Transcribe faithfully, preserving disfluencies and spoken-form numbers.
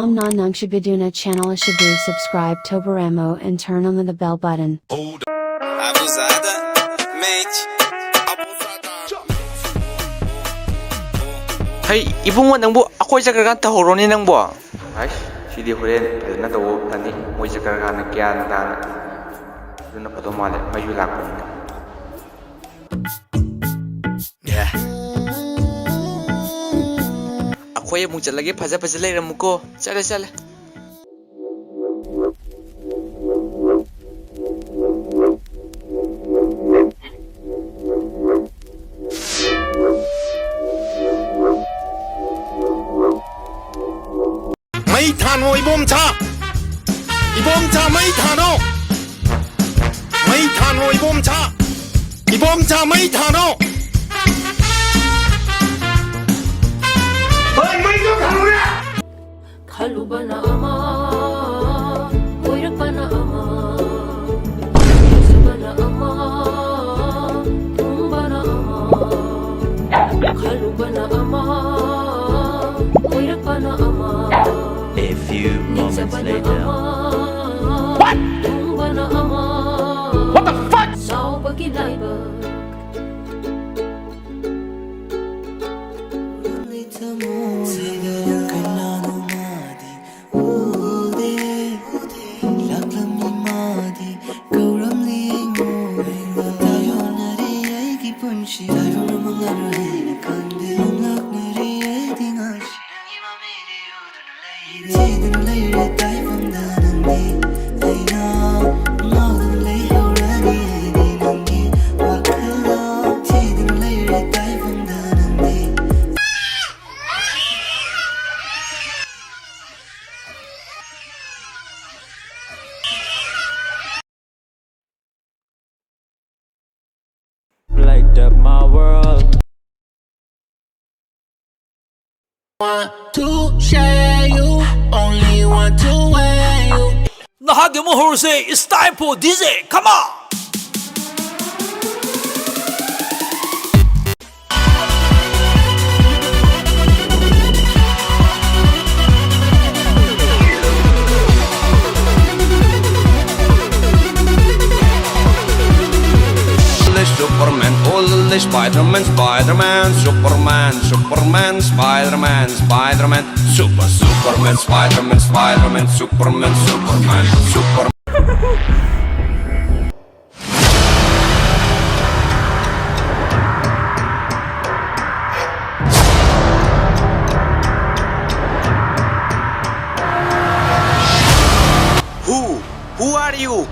Om na nang shabiduna channel shabu, subscribe to Baramo and turn on the bell button. Abusada, mate. Abusada. ꯍꯩ, ꯏꯕꯨꯡꯉꯣ, ꯅꯪꯕꯨ ꯑꯩꯈꯣꯏ ꯆꯠꯈ꯭ꯔꯀꯥꯟꯗ ꯇꯧꯍꯧꯔꯣꯅꯦ ꯅꯪꯕꯣ꯫ ꯑꯩꯁ, ꯁꯤꯗꯤ ꯍꯣꯔꯦꯟ ꯐꯖꯅ ꯇꯧꯕ ꯐꯅꯤ꯫ ꯃꯣꯏ ꯆꯠꯈ꯭ꯔꯀꯥꯟꯗ ꯒ꯭ꯌꯥꯟ ꯇꯥꯅ꯫ ꯑꯗꯨꯅ ꯐꯗꯧ ꯃꯥꯜꯂꯦ, ꯃꯩꯁꯨ ꯂꯥꯛꯄꯅꯤꯅ꯫ ꯑꯩꯈꯣꯏ ꯑꯃꯨꯛ ꯆꯠꯂꯒꯦ, ꯐꯖ ꯐꯖ ꯂꯩꯔꯝꯃꯨꯀꯣ꯫ ꯆꯠꯂꯦ, ꯆꯠꯂꯦ꯫ ꯃꯩ ꯊꯥꯅꯣ, ꯏꯕꯣꯝꯆꯥ! ꯏꯕꯣꯝꯆꯥ, ꯃꯩ ꯊꯥꯅꯣ! ꯃꯩ ꯊꯥꯅꯣ, ꯏꯕꯣꯝꯆꯥ! ꯏꯕꯣꯝꯆꯥ, ꯃꯩ ꯊꯥꯅꯣ! ꯍꯣꯏ, ꯃꯩꯗꯣ ꯊꯥꯅꯣꯅꯦ! ꯈꯜꯂꯨꯕꯅ ꯑꯃ, ꯑꯣꯏꯔꯛꯄꯅ ꯑꯃ, ꯅꯨꯡꯁꯤꯕꯅ ꯑꯃ, ꯊꯨꯡꯕꯅ ꯑꯃ꯫ ꯈꯜꯂꯨꯕꯅ ꯑꯃ, ꯑꯣꯏꯔꯛꯄꯅ ꯑꯃ꯫ A few moments ꯅꯤꯡꯖꯕꯅ later. ꯑꯃ, ꯊꯨꯡꯕꯅ ꯑꯃ꯫ What the fuck? ꯆꯥꯎꯕꯒꯤ ꯂꯥꯏꯕꯛ꯫ ꯊꯃꯣꯏꯗ ꯀꯅꯥꯅꯣ ꯃꯥꯗꯤ ꯎꯗꯦ, ꯂꯥꯛꯂꯝꯃꯤ ꯃꯥꯗꯤ ꯀꯧꯔꯝꯂꯤ ꯑꯩꯉꯣꯟꯗ꯫ ꯇꯥꯏꯌꯣꯟꯅꯔꯤ ꯑꯩꯒꯤ ꯄꯨꯟꯁꯤ, ꯇꯥꯏꯌꯣꯟꯅ ꯃꯪꯂꯥꯟ ꯑꯩꯅ ꯈꯪꯗꯦ꯫ ꯂꯥꯛꯅꯔꯤ ꯑꯩꯗꯤ ꯉꯁꯤ ꯅꯪꯒꯤ ꯃꯃꯤꯗꯤ ꯎꯗꯨꯅ ꯂꯩꯔꯦ꯫ ꯊꯤꯗꯨꯅ ꯂꯩꯔꯦ ꯇꯥꯏꯕꯪꯗ ꯅꯪꯗꯤ꯫ ꯑꯩꯅ ꯉꯥꯎꯗꯨꯅ ꯂꯩꯍꯧꯔꯅꯤ ꯑꯩꯗꯤ ꯅꯪꯒꯤ ꯋꯥꯈꯜꯗ꯫ ꯊꯤꯗꯨꯅ ꯂꯩꯔꯦ ꯇꯥꯏꯕꯪꯗ ꯅꯪꯗꯤ꯫ Light up my world. Want to share you, only want to wear you. ꯅꯍꯥꯛꯀꯤ ꯃꯍꯨꯠꯁꯦ, it's time for D J, come on! Spider-Man, Spider-Man, Superman, Superman, Spider-Man, Spider-Man, Super, Superman, Spider-Man, Spider-Man, Superman, Superman, Super. Who? Who are you?